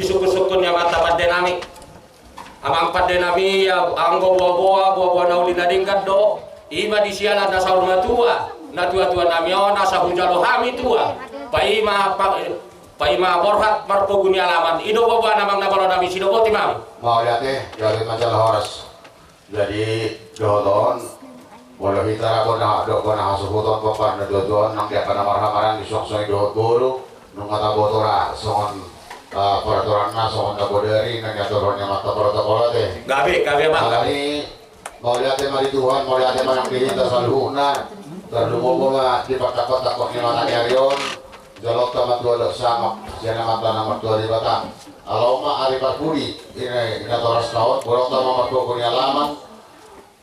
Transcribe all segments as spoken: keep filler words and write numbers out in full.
Sungkun-sungkun ni amanta pande nami. Amang pande nami, anggo boa-boa, boa-boa na uli na denggan do. I ma di siala na saur matua, na tua-tua nami on, asa hujalo hami tua. Paima, pa-, paima borhat marpogu ni alaman. I do boa-boa na amang na malo nami, sidoboti ma. Mauliate, gabe ma jala horas. Jadi dohot on, molo hita ra bona, do bona hasuhuton pomparan na tua-tua on, nang dia pana marhaha maranggi songon i dohot boru, nunga taboto ra songon, ah, peraturanna, songon na bodari na niaturhon ni amanta protokol ate. Gabe, gabe ma. Alani mauliate ma di Tuhan, mauliate ma nang di hita saluhutna. Tarlumobi ma di pangkapon-kapon ni mata ni ari on. Jalo ta ma tua dohot samak sian amanta na martua Debata. Alai on ma ari parpudi i na, i natorasta on, boan ta ma marpogu ni alaman.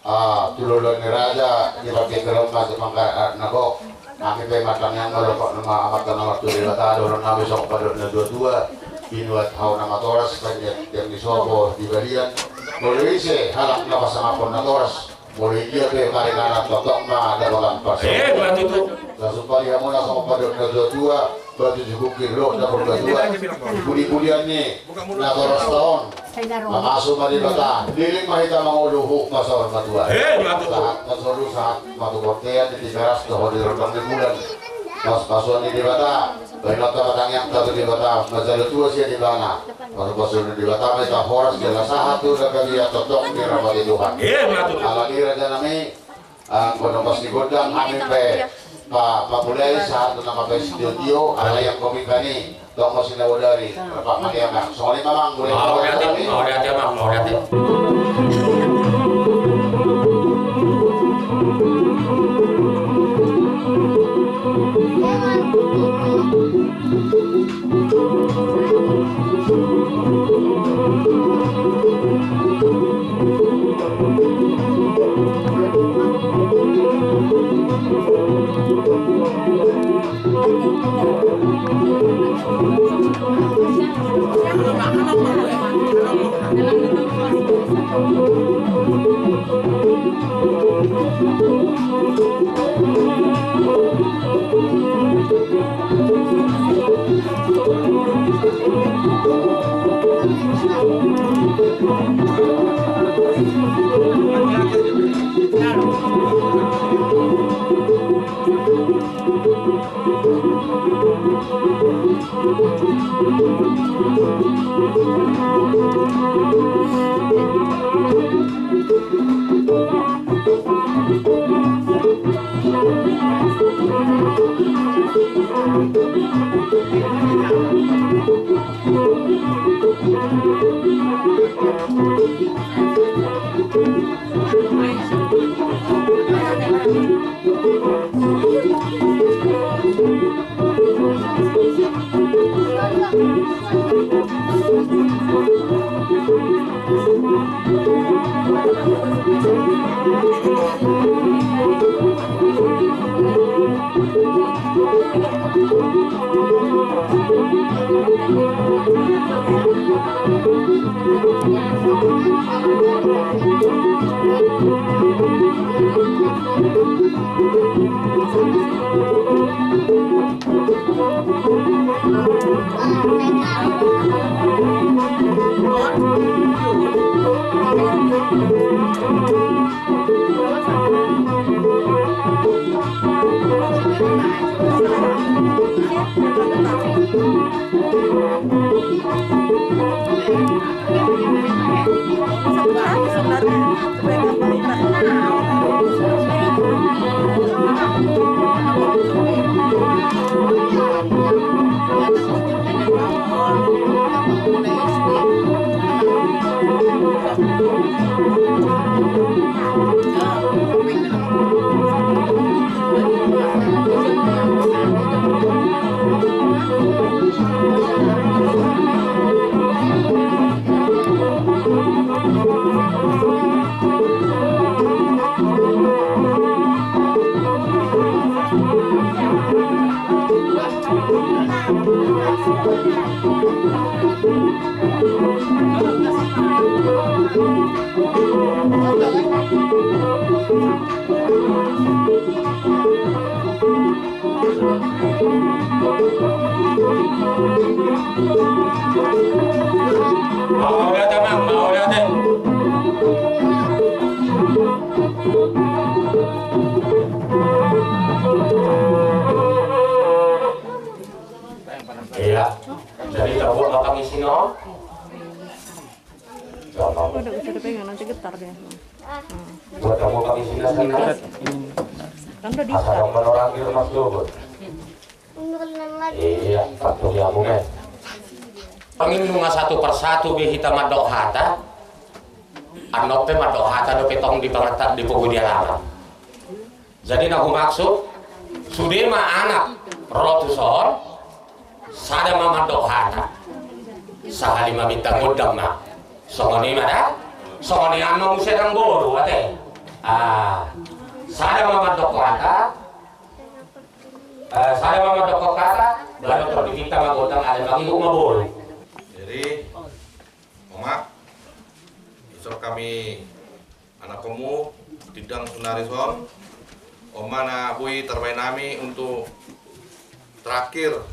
Ah, tu loloan ni raja, di pangkingkir on ma tu pangkar, ah, na gok. Nami pe martangiang ma dohot nama amanta na martua Debata, dohonon nami songon pandok na tua-tua. Binuat hau na matoras, panjat tiang ni sopo di balian. Molo ise halak na pasangaphon natoras. Molo i dia pe maringanan, tongtong ma dapotan parsaulian. Eh, ma tutu. Tasumpali hamu na songon pandok na tua-tua, batu jukuk i ro dapot batua. Pudi-pudian ni natorasta on. Mamasu ma Debata, leleng ma hita mangolu, huhut ma saur matua. Eh, ma tutu. Sahat ma solu, sahat ma tu bontean, di Tigaras dohot di rondang ni bulan. Pasu-pasuon ni Debata. Baen ma hita ma tangiangta tu Debata, manjalo tua sian Ibana. Pasu-pasuon ni Debata ma hita horas jala sahat tu na badia, tongtong dirahmati Tuhan. Iya, ma tutu. Alani raja nami, ah, anggo na pos ni gondang hami pe pa-, mamulai sahat tu na mambahen sitio-tio, alai anggo minggan i tong ma si na bodari, rap ma di amang. Songon i ma amang, mulai. Mauliate, mauliate amang, mauliate. Pangisi on. Udah, udah pegang, nanti getar dia. Buat kamu pangisi na sana. Kan udah di-start. Asa dong manorang di rumah tuh. Iya, satu ya, Bu, men. Pangindo nunga satu persatu be hita mandok hata. Annon pe mandok hata dope tong di pangatat di pogu di alaman. Jadi na humaksud, sude ma anak ro tu son, sada ma mandok hata. Sahali maminta gondang ma. Songon i ma da. Songon i annon muse nang boru, ate. Ah, sada ma mandok hata. Eh, sada ma mandok hata, baru tong diminta ma gondang, ada mangido ma boru. Jadi, Oma, ison hami anakkonmu, tindang sunari son, Oma na boi tarbaen hami untuk terakhir.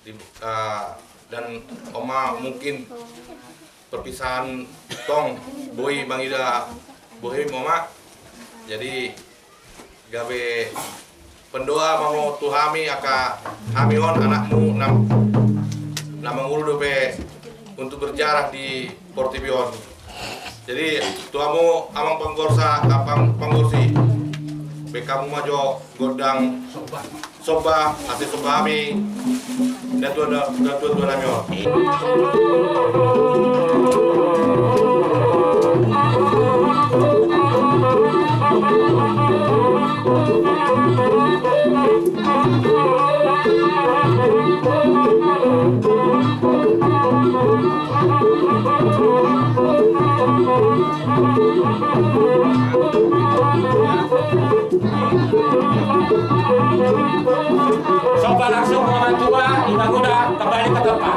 Di, eh, dan Oma mungkin perpisahan tong boi mangida bohim, Oma. Jadi gabe pandohan ma ho tu hami, angka hami on anakmu na, na mangolu dope untuk berjarah di portibi on. Jadi tu hamu amang panggorsa, amang panggorsi, baen hamu ma jo gondang somba, ate somba hami natuatua, natuatua nami on. Somba langsung orang tua, kita udah kembali ke tempat.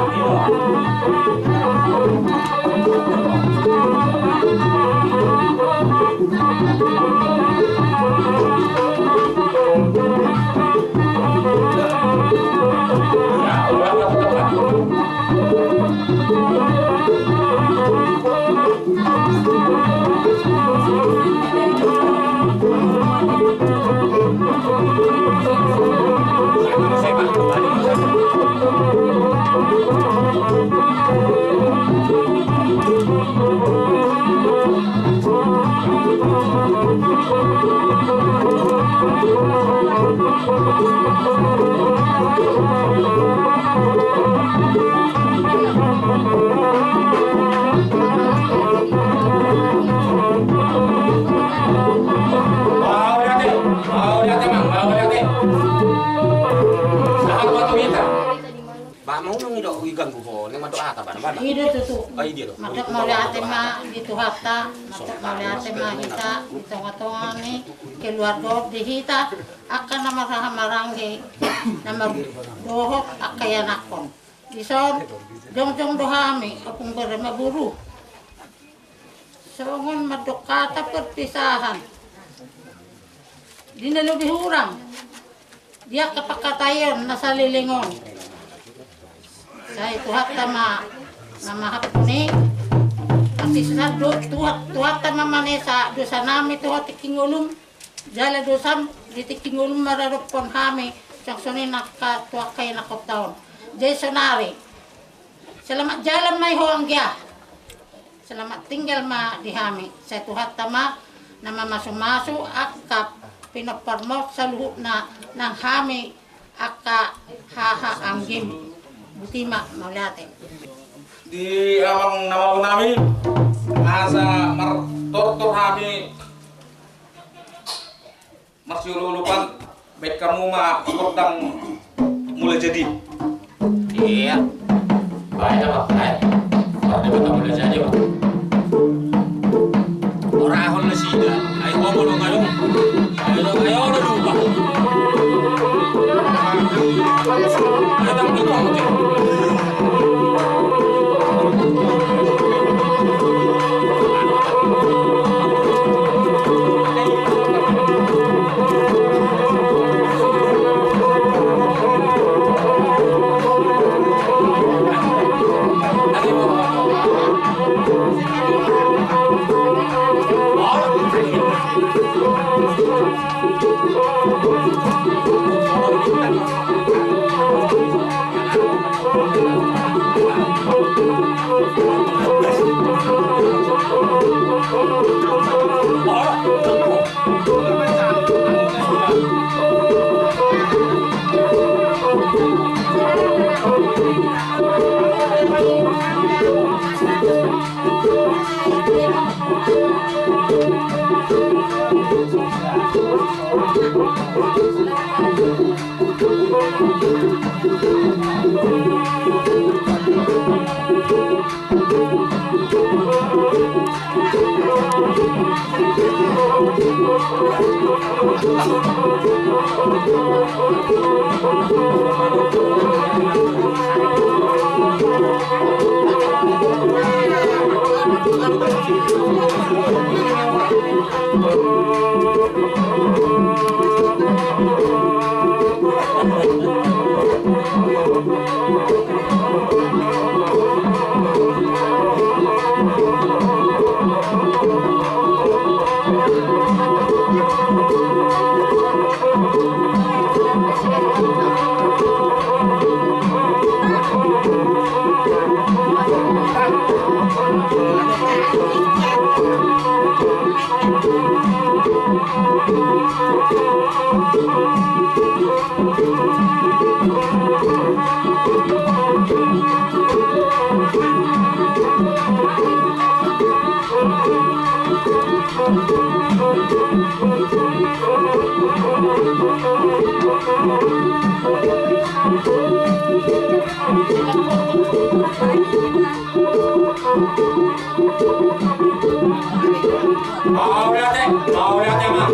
Ba, mau nang ido, iganggu ho, nang mandok hata, ba, ba. Ido tutu. Ah, ido tutu. Mandok mauliate ma di Tuhanta, mandok mauliate ma hita di tongatonga ni keluarga di hita, angka na marhaha maranggi, na mardohot angka ianakhon. Dison, jongjong do hami, ompung bere ma boru. Songon mandok hata perpisahan. Di na lobi hurang. Di angka pangkataion na saleleng on. Sai Tuhanta ma na mahampuni. Asi sandok Tuhan, Tuhanta ma manesa dosa nami tu hata tingki ngolum. Jala dosam di tingki ngolum maradophon hami. Songon i nangkin tu angka ianakhonta on. Jadi sonari. Selamat jalan ma i ho anggia. Selamat tinggal ma di hami, sai Tuhanta ma na mamasumasu angka pinomparmon saluhutna nang hami angka haha anggim. Botima, mauliate. Di amang na malo nami, asa martortor hami marsioloolopan, baen hamu ma gondang Mula Jadi. Iya. Baen ma, baen. Gondang Mula Jadi, Bang. Ora hol nasida. Ai ho molo ngadong. Ayo, ayo, ayo, ayo, ayo. Ayo, ayo, ayo. Mauliate, mauliate ma,